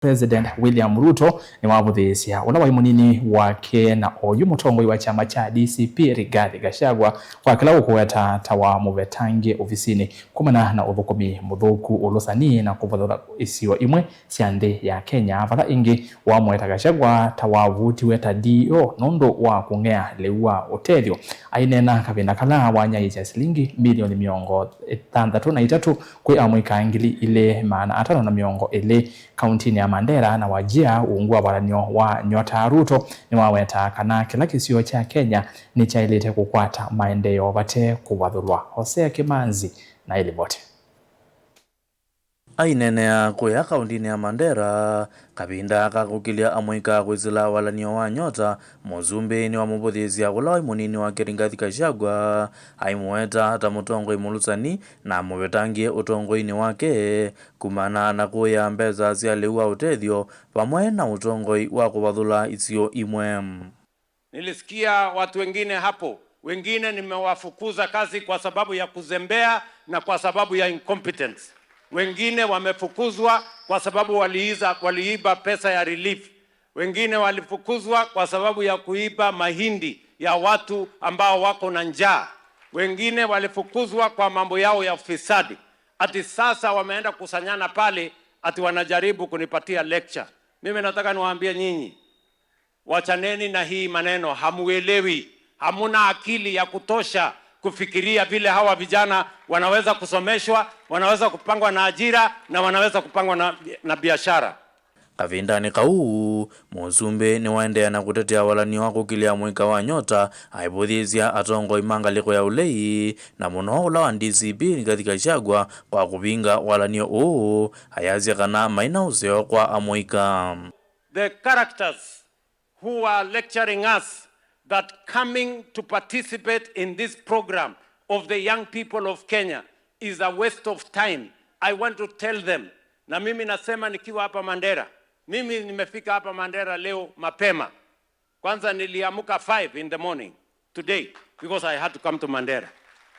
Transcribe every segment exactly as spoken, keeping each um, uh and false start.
President William Ruto nĩwavũthĩĩsya ũla waĩ mũnini wake na oyu mũtongoi wa kyama kya D C P Rigathi Gachagua kwa kĩla ũkũweta ta wa mũvetangie ovisinĩ kumana na ũthũkũmi mũthũku, ũlũsani na kũvathũla isio imwe sya nthĩ ya Kenya, vala ĩngĩ wamũweta Gachagua ta wavutiwe ta D O nũndũ wa kũng'ea lĩu wa ũtethyo. Aineena kavinda kala wanyaĩĩkya silingi milioni mĩongo ĩthanthatũ na itatũ kwĩ amũika ngili ilĩ maana atano na mĩongo ĩlĩ kauntinĩ ya Mandera na Wajir ungu wa valanio wa Nyota, Ruto nĩwawetaa kana kĩla kĩsio kya Kenya nĩkyaĩlĩte kũkwata maendeeo vate kũvathũlwa. Hosea Kĩmanzi na ĩlivoti. Aineenea kũya kauntinĩ ya Mandera kavinda ka kũkĩlya amũika kwĩsĩla walanio wa Nyota, mũsumbĩ nĩwamũvũthĩĩsya ũla waĩ mũnini wake Rigathi Gachagua, aimũweta ta mũtongoi mũlũsani na mũvetangie ũtongoinĩ wake kumana na kũĩa mbesa sya lĩu wa ũtethyo vamwe na ũtongoi wa kũvathũla isio imwe. Nilisikia watu wengine hapo, wengine nimewafukuza kazi kwa sababu ya kuzembea na kwa sababu ya incompetence. Wengine wamefukuzwa kwa sababu waliiza, waliiba pesa ya relief. Wengine walifukuzwa kwa sababu ya kuiba mahindi ya watu ambao wako na njaa. Wengine walifukuzwa kwa mambo yao ya ufisadi. Ati sasa wameenda kukusanyana pale, ati wanajaribu kunipatia lecture. Mimi nataka niwaambie nyinyi, wachaneni na hii maneno, hamuelewi. Hamuna akili ya kutosha kufikiria vile hawa vijana wanaweza kusomeshwa, wanaweza kupangwa na ajira na wanaweza kupangwa na, na biashara. Kavindanĩ kau, mũsumbĩ nĩwaendeea na kũtetea walanio wa kũkĩlya mũika wa Nyota, aivũthĩĩsya atongoi ma ngalĩko ya ũlei, na mũno ũla wa D C P Rigathi Gachagua kwa kũvinga walanio ũũ, ayasya kana maina ũseo kwa amũika. The characters who are lecturing us that coming to participate in this program of the young people of Kenya is a waste of time. I want to tell them, na mimi nasema nikiwa hapa Mandera, mimi nimefika hapa Mandera leo mapema. Kwanza niliamka five in the morning today because I had to come to Mandera.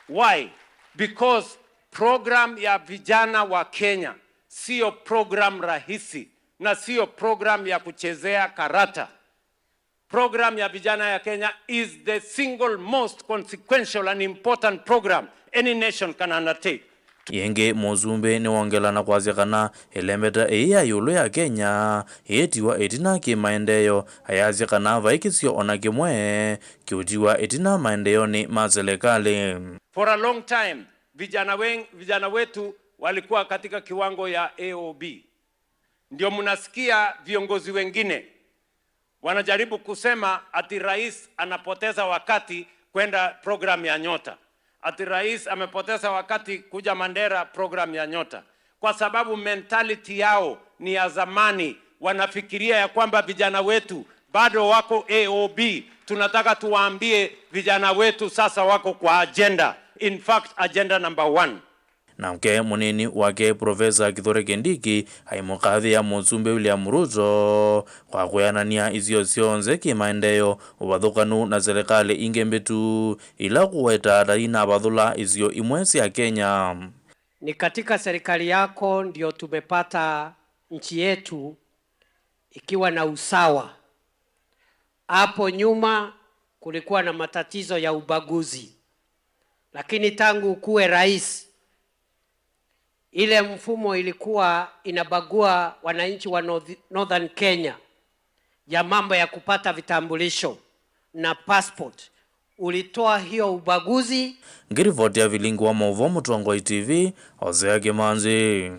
Why? Because program ya vijana wa Kenya sio program rahisi na sio program ya kuchezea karata. Program ya vijana ya Kenya is the single most consequential and important program any nation can undertake. Ĩngĩ, mũsumbĩ nĩwongela na kwasya kana ĩlembeta ĩĩ ya ĩũlũ ya Kenya ĩĩtiwa ĩtina kĩ-maendeeo, ayasya kana vai kĩsio o na kĩmwe kĩũtiwa ĩtina maendeeonĩ ma selekalĩ. For a long time, vijana wen-, vijana wetu walikuwa katika kiwango ya A O B. Ndio mnasikia viongozi wengine wanajaribu kusema ati rais anapoteza wakati kwenda program ya Nyota, ati rais amepoteza wakati kuja Mandera program ya Nyota, kwa sababu mentality yao ni ya zamani. Wanafikiria ya kwamba vijana wetu bado wako A O B. Tunataka tuwaambie vijana wetu sasa wako kwa agenda. In fact, agenda number one. Nake mũnini wake, Profesa Kithure Kindiki, aimũkathĩa Mũsumbĩ William Ruto kwa kwĩanany'a isio syonthe kĩ-maendeeo ũvathũkanu na selekalĩ ingĩ mbĩtu, ila kũweta ta inavathũla isio imwe sya Kenya. Ni katika serikali yako ndio tumepata nchi yetu ikiwa na usawa. Hapo nyuma kulikuwa na matatizo ya ubaguzi, lakini tangu ukuwe rais, ile mfumo ilikuwa inabagua wananchi wa North-, Northern Kenya ya mambo ya kupata vitambulisho na passport. Ulitoa hiyo ubaguzi. Ngiripoti ya vilingi wa maũvoo Mũtongoi T V, Hosea Kĩmanzi.